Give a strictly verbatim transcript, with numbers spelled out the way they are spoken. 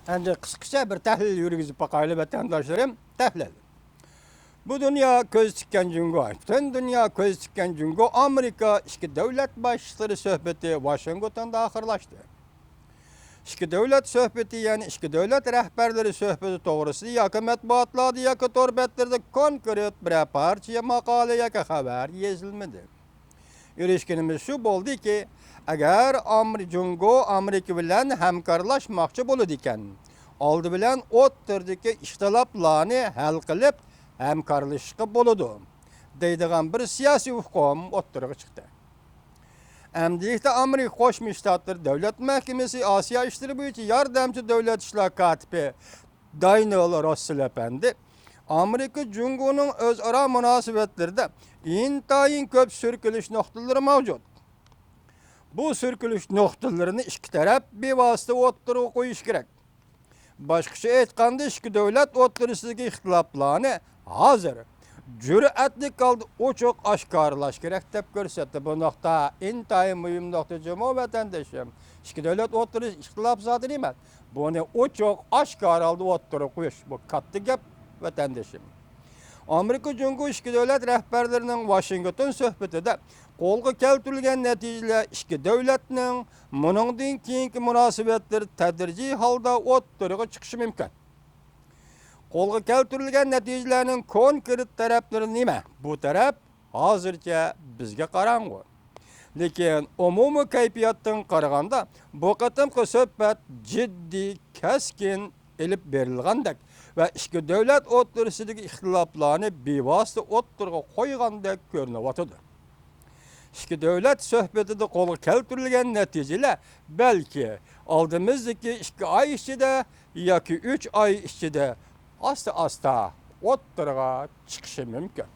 ئەمدى قىسقىچە بىر تەھلىل يۈرگۈزۈپ باقايلى، ۋەتەنداشلىرىم. تەھلىل. بۇ دۇنيا كۆز تىككەن جۇڭگو، پۈتۈن دۇنيا كۆز تىككەن جۇڭگو، ئامېرىكا ئىككى دۆلەت باشلىقلىرى سۆھبىتى ۋاشىنگتوندا ئاخىرلاشتى. ئىككى دۆلەت سۆھبىتى، يەنى ئىككى دۆلەت رەھبەرلىرى سۆھبىتى توغرىسىدا ياكى مەتبۇئاتلاردا، ياكى تور بەتلىرىدە كونكرېت بىرەر پارچە ماقالە ياكى خەۋەر يېزىلمىدى. ئېرىشكىنىمىز شۇ بولدىكى، ئەگەر ئامېر-، جۇڭگو ئامېرىكا بىلەن ھەمكارلاشماقچى بولىدىكەن، ئالدى بىلەن ئوتتۇرىدىكى ئىختىلاپلارنى ھەل قىلىپ ھەمكارلىشىشقا بولىدۇ، دەيدىغان بىر سىياسىي ئۇقۇم ئوتتۇرىغا چىقتى. ئەمدىلىكتە ئامېرىكا قوشما شتاتلىرى دۆلەت مەھكىمىسى ئاسىيا ئىشلىرى بويىچە ياردەمچى دۆلەت ئىشلار كاتىپى دانىيېل روسسېل ئەپەندى، ئامېرىكا جۇڭگونىڭ ئۆزئارا مۇناسىۋەتلىرىدە ئىنتايىن كۆپ سۈركىلىش نۇقتىلىرى مەۋجۇت. بۇ سۈركىلىش نۇقتىلىرىنى ئىككى تەرەپ بىۋاسىتە ئوتتۇرىغا قويۇشى كېرەك. باشقىچە ئېيتقاندا، ئىككى دۆلەت ئوتتۇرىسىدىكى ئىختىلاپلارنى ھازىر جۈرئەتلىك ھالدا ئوچۇق ئاشكارىلاش كېرەك، دەپ كۆرسەتتى. بۇ نۇقتا ئىنتايىن مۇھىم نۇقتا جۇمۇ، ۋەتەندىشىم. ئىككى دۆلەت ئوتتۇرىسىدا ئىختىلاپ زادى نېمە؟ بۇنى ئوچۇق ئاشكارا ھالدا ئوتتۇرىغا قويۇش، بۇ كاتتا گەپ، ۋەتەندىشىم. ئامېرىكا جۇڭگو ئىككى دۆلەت رەھبەرلىرىنىڭ ۋاشىنگتون سۆھبىتىدە قولغا كەلتۈرۈلگەن نەتىجىلەر ئىككى دۆلەتنىڭ مۇنىڭدىن كېيىنكى مۇناسىۋەتلىرى تەدرىجىي ھالدا ئوتتۇرىغا چىقىشى مۇمكىن. قولغا كەلتۈرۈلگەن نەتىجىلەرنىڭ كونكرېت تەرەپلىرى نېمە؟ بۇ تەرەپ ھازىرچە بىزگە قاراڭغۇ. لېكىن ئومۇمىي كەيپىياتتىن قارىغاندا، بۇ قېتىمقى سۆھبەت جىددىي، كەسكىن ئېلىپ بېرىلغاندەك ۋە ئىككى دۆلەت ئوتتۇرىسىدىكى ئىختىلاپلارنى بىۋاسىتە ئوتتۇرىغا قويغاندەك كۆرۈنۈۋاتىدۇ. ئىككى دۆلەت سۆھبىتىدە قولغا كەلتۈرۈلگەن نەتىجىلەر بەلكى ئالدىمىزدىكى ئىككى ئاي ئىچىدە ياكى ئۈچ ئاي ئىچىدە ئاستا-ئاستا ئوتتۇرىغا چىقىشى مۇمكىن.